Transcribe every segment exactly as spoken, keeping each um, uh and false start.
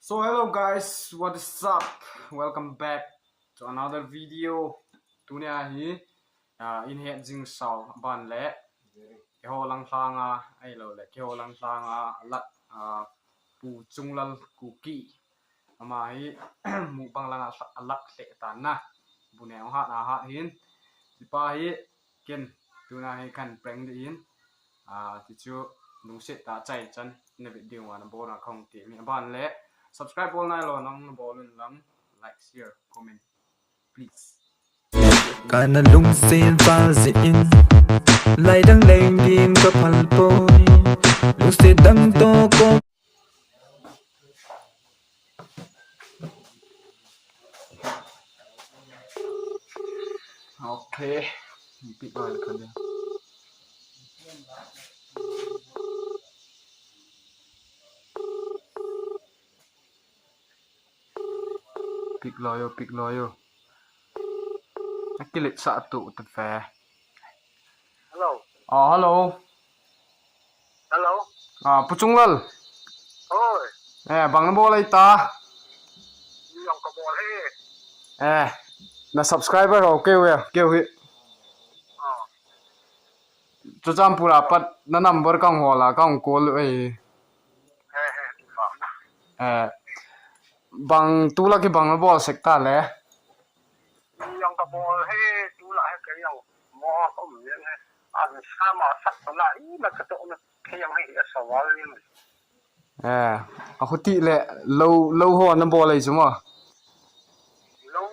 So hello guys, what is up? Welcome back to another video. Tunia hi, ah, in het jing sao ban le. Keiho lang lhanga, ahilou le, keiho lang lhanga, alat, ah, Pu Chunglal Kuki. Ama hi, mukbang langa alak le tan na. Bu neo hat na hat hin. Tipa hi, ken, tuna hi kan prank ding hin. Ah, tichu lungset tah chai chan na video ana bol na kahung temi aban le subscribe bol nailou nang nabol un lang, like, share, comment, please. Kana lungset val jin, lai dang leng din ka phal poi, lungset dang to ko. Okay. Pick loi le khan dia. Pick loi o, pick loi o. Akile sa tu te fe. Hello. Ah, hello. Hello. Ah, Pu Chunglal. Oi. Eh, bang na bol ai ta. Ni jong ka bol e. Eh, na subscriber ho keu e, keu hi. Ah. Churachandpur a pat na number kahung hol a, kahung call e. Eh, eh, ti fa. Eh, bang tulai kibang na bol sek ta le. Ni jong ka bol e, tulai he kei jong mo um yen he. An sa ma sak na i ma ka to na kei jong he a sa wal ni. Eh, akhuti le lou, lou ho na bol ai chu mo. Lou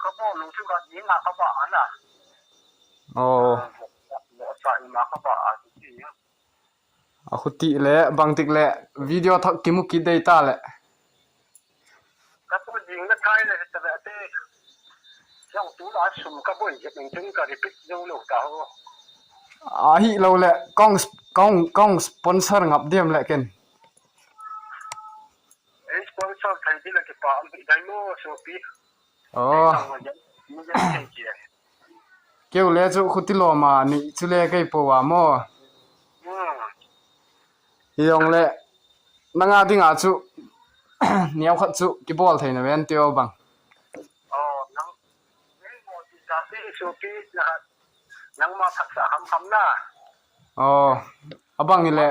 ka bol lou chu ka ni ma ka ba ana. Oh. Mo sa ni ma ka ba a ti. Akhuti le bang tik le video thak kimu kit dei ta le. Ka pu jing na thai le ta ve te. Jong tulai sum ka boi je ning tin ka repeat jong lou ta ho. Ahilou le kong, kong, kong sponsor ngap diam le ken. Ei sponsor thei di le kipa am hi dai mo sopi. Oh. Ei tang mo jen. Mo jen thei ki. Keu le chu khuti lom a ni chu le kei po a mo. Hmm. Hi jong le nanga dinga chu neo khat chu kibol thei na ven tio bang. Oh, nang. Nang mo ti sa ti sopi na. Nang ma thak sa ham ham na. Oh, abang hi le.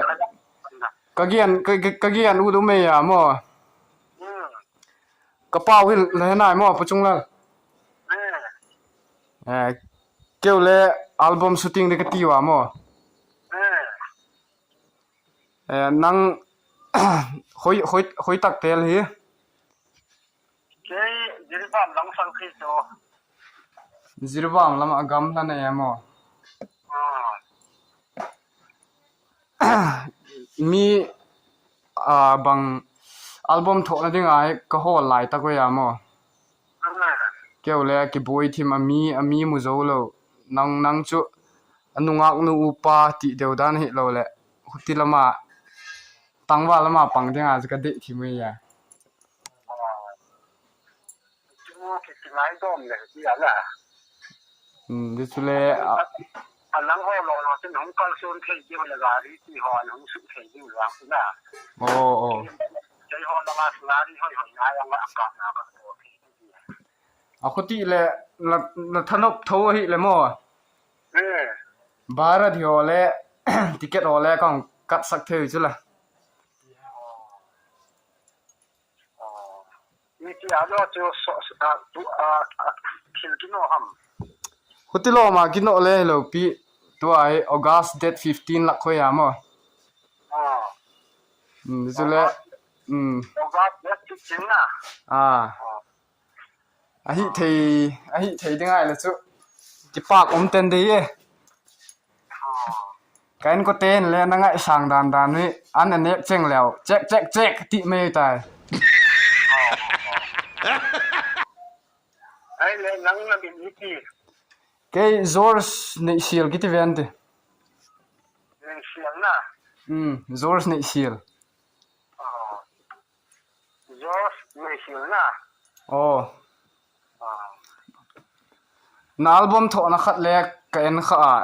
Ka gian, ka, ka, ka gian u du mei a mo. Hmm. Ka pau hi le nai mo, Pu Chunglal. Hmm. Eh, keu le album shooting di ka ti u a mo. Hmm. Eh, nang hoi, hoi, hoi tak tel hi. Kei Jiribam lang sang khi chu. Jiribam lam a gam la nei amo. Ah. Mi, ah, bang album thoh na ding a hi ka hol lai tak oi amo. Ah. Keu le kiboi thim a mi, a mi mu zo lo. Nang, nang chu a nungak nu upa ti deu dan hi lo le. Huti lama, tangval lama pang ding a chu ka dei thim oi a. Chu kiti ngai dom le ti a la. Hmm, di chu le, a, a nang ho lo lo tin hung kal sun thei diu le gari ti ho an hung sun thei diu lang ti na. Oh, oh. Kei ho la ma gari hoi hoi na yang a ka na ka ko. A khuti le na, na thanop tho hi le mo. Eh. Bara di ho le, ticket ho le kong kat sak thei chu la. Ni ti a lo chu so, so, a, tu, a, a, thil kino ham. Huti lo ma kino le lo pi. Tua hi August date fifteen lak khoi a mo. Ah. Hmm, chu le. August. Hmm. August date fifteen na. Ah. Ah. Ahi thei, ahi thei ding ai le chu. Kipak um ten dei e. Ka inkoten le na ngaisang dan dan hi an a nek cheng leu. Chek, chek, chek, ti mai tai. Ai le nang na min hi ti. Kei George Neihsial kiti ven ti. Neihsial na? Hmm, George Neihsial. Oh. George Neihsial na? Oh. Ah. Na album thoh na khat le ka en kha a.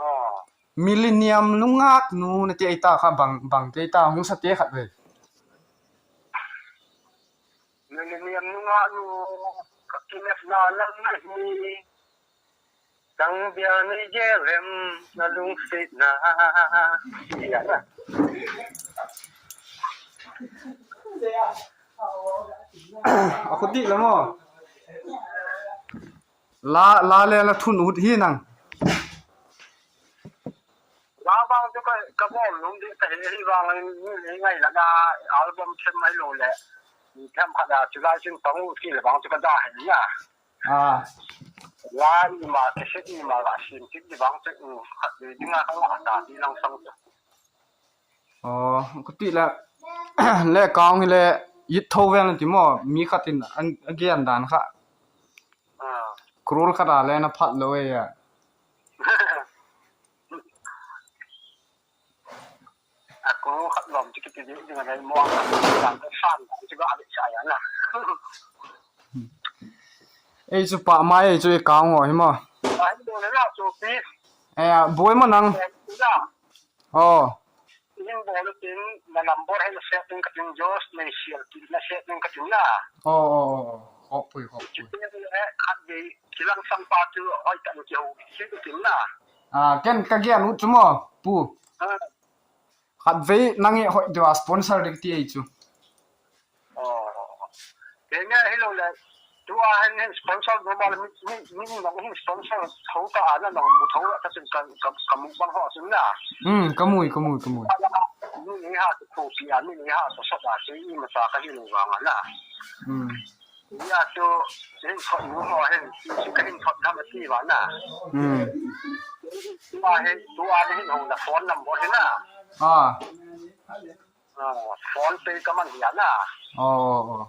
Oh. Millennium lungak nu na ti ai ta kha bang, bang ti ai ta hung sa ti khat ve. Manu, ka kinepna nang nahi. Tang bia nei je vem na lungsetna. Ya na. A khuti le mo. La, la le la thun ut hi nang. La bang chu ka, ka bol lum di ka he hi vang ni ngai la na album them mai lo le. Ni them khat a chu lai chun pang u ki le bang chu ka da he na. Ah. La ni ma ke se ni ma la sin ki di bang chu, um, khat ni di nga ka la ta di lang sang chu. Oh, khuti le, le kang hi le yit tho ven ti mo, mi khat in an, a gian dan kha. Ah. Crore khat a le na phat lo e ya. A crore khat lom ti kiti di, di ngai mo ang, ang, ang, san, ti ba, abi sa ya na. Ei chu pa mai, ei chu account ho hi mo. Ai, do le la chu pi. Eh, boi mo nang. Eh, la. Oh. Ning bol tin na number hai na set ning ka tin, Josh nei sial tin na set ning ka tin na. Oh, oh, oh, oh. Hop pui, hop pui. Chu tin le khat dei kilang sang pa chu oi tan ki ho si tin na. Ah, ken ka gian u chu mo, pu. Ah. Khat vei nang e hoi deu a sponsor ding ti ei chu. Oh. Kei nge hi lo le, tua hin, hin sponsor normal mi, mi, mi nong hin sponsor tho ta ana nong mu tho ta sin kan, kan, kan mu bang ho sin na. Hmm, ka mui, ka mui, ka mui. Mi ni ha tu ko pi a, mi ni ha tu so ta si i ma sa ka hi lo ga ma na. Hmm. Ya tu hin thot nu ho hin, si ka hin thot dam ti ba na. Hmm. Tua hin, tua hin ho na phone number hin na. Ah. Ah, PhonePe ka man hi a na. Oh, oh, oh.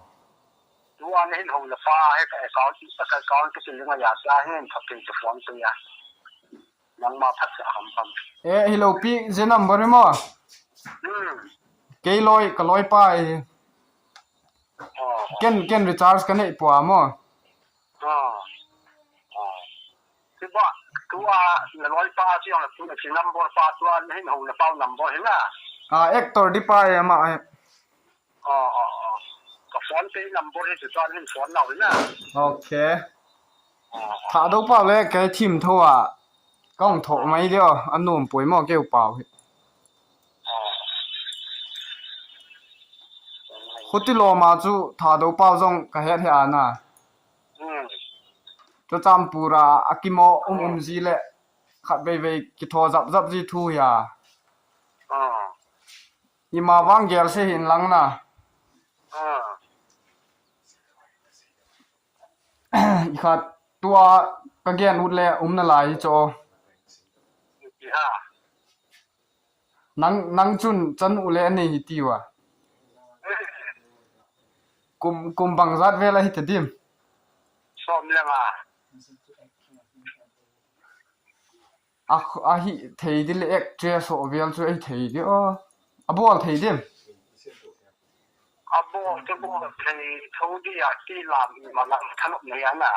Tua hin ho na pa he ka account, ka account ka sin nga ya sa hin PhonePe ka PhonePe ya. Nang ma phat sa ham ham. Eh, hi lo pi, je number mo. Hmm. Kei loi, ka loi pa e. Oh. Ken, ken recharge ka nei poi mo. Ah. Ah. Ti ba, tua, na loi pa, ti ang, tu, ti number pa, tua, na hin ho na pa number hin na. Ah, actor di pa e ma e. Ah, ah, ah. Ka PhonePe number hi, tu, tua, hin phone na hin na. Okay. Ah, ah. Thadou pa le, kei thim tho a. Ka hung tho mai di o, a nom poi mo, keu pau hi. Khuti loma chu Thadou pau jong ka het hi ana. Hmm. Churachandpur a, a kimo um um ji le khat vei vei kitho jap jap ji thu hi a. Ah. Ima vang gel se hin lang na. Ah. I khat tua ka gen ut le um na lai hi cho. Ti ha. Nang, nang chun chanu le anei hi tiu a. Kum, kum bang jat vel ahi ta dim. Som le nga. A, ahi thei di le actress ho vel chu ahi thei di o. A bol thei dim. A bol chu bol thei tho di a ti lam i ma lam thanop nei a na.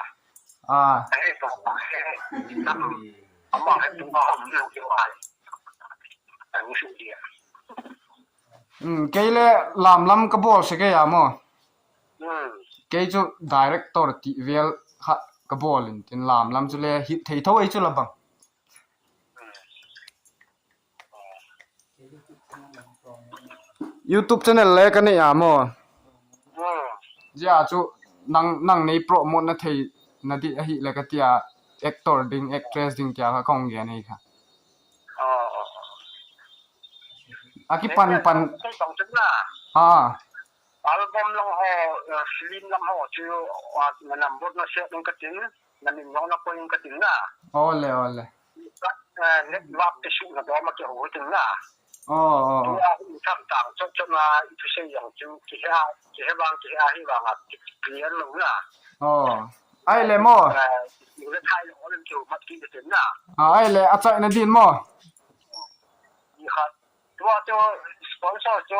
Ah. Ahi to, ahi, nam, ama ahi tu a, um, lo ki wa. Ang su di a. Hmm, kei le lam lam ka bol se kei a mo. Hmm. Kei chu director ti vel kha ka bol in tin lam lam chu le hit thei tho ei chu la bang. YouTube channel le ka nei a mo. Hmm. Jia chu nang, nang nei promote na thei na di ahi le ka tia actor ding, actress ding tia ka kong gen ei kha. Oh, oh, oh. A ki pan, pan. Album lang ho, eh, film lang ho chu, ah, na number na set ding ka tin. Na min jong na koi in ka tin na. Ole, ole. Eh, network ti su na do ma ke ho tin na. Oh, oh, oh. Tua in tham tang chot chot na i thu sei jong chu ki ha, ki ha vang, ki ha hi vang a ki clear lo na. Oh. Ai le mo. Eh, ni le thai lo le chu mat ki tin na. Ah, ai le a chai na din mo. Ni kha Tua chu sponsor chu,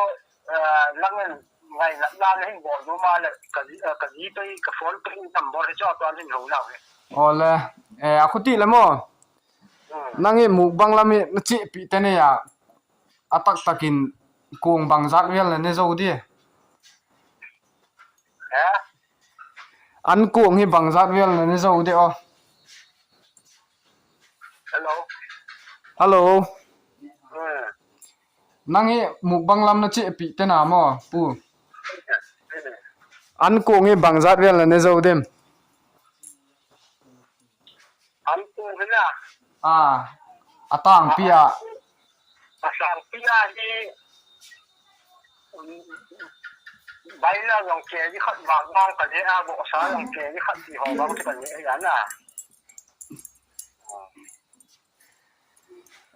eh, nangin ngailutna nahin bol nom a le ka, eh, ka GPay, ka PhonePe number hi chu tua hin ho nau hi. Ole, eh, a khuti le mo. Hmm. Nang hi mukbang lam hi na chepi te ne ya. A tak takin kong bang jat vel na ne jo di. Eh? Ankong hi bang jat vel na ne jou de o. Hello. Hello. Hmm. Nang hi mukbang lam na che pi te na mo, pu. Hmm. Ankong hi bang jat vel na ne jou dem. Ankong hi na. Ah, atang pi a. Atang pi a hi. Baila jong K G khat vang vang ka le a, bohsa jong K G khat ti ho vang ti ka le a na.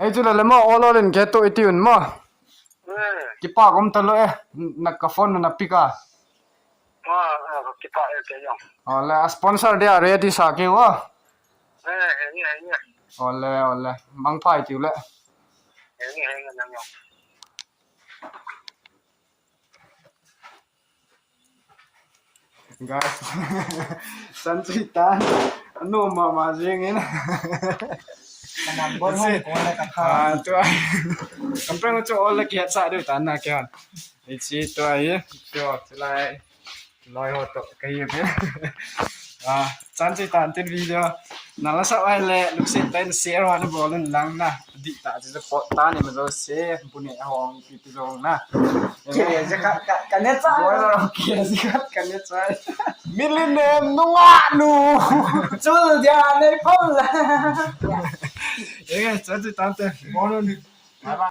Ei, chu la le mo, ol ol in ke to i ti un mo. Hmm. Kipa gom ta lo e, na ka phone na pick a. Ah, ah, kipa e ke jong. Ole, a sponsor dia ready sa ke o. Eh, eh, eh, eh. Ole, ole. Mangpha i tiu le. Eh, eh, eh, eh, eh. Guys. San chui tan. Anu mama jing in. Ka number hong ko le ka tha. Ah, tu ai. Kampeng chu ole ke sa du tan na ke han. Ichi tu ai. Chu, chu lai. Loi ho to ka hi pe. Ah, chan chui tan tin video. Na la sa ai le, lungset tah in share ho na bol un lang na. Dih tah chu support ta ni ma jo se, bu ne hong pi ti jong na. K G khat ka, ka ne cha. Bol ro K G khat ka ne cha. Millennium nunga nu. Chul dia nei phol. Enge, chan chui tan te. Bol un. Bye bye.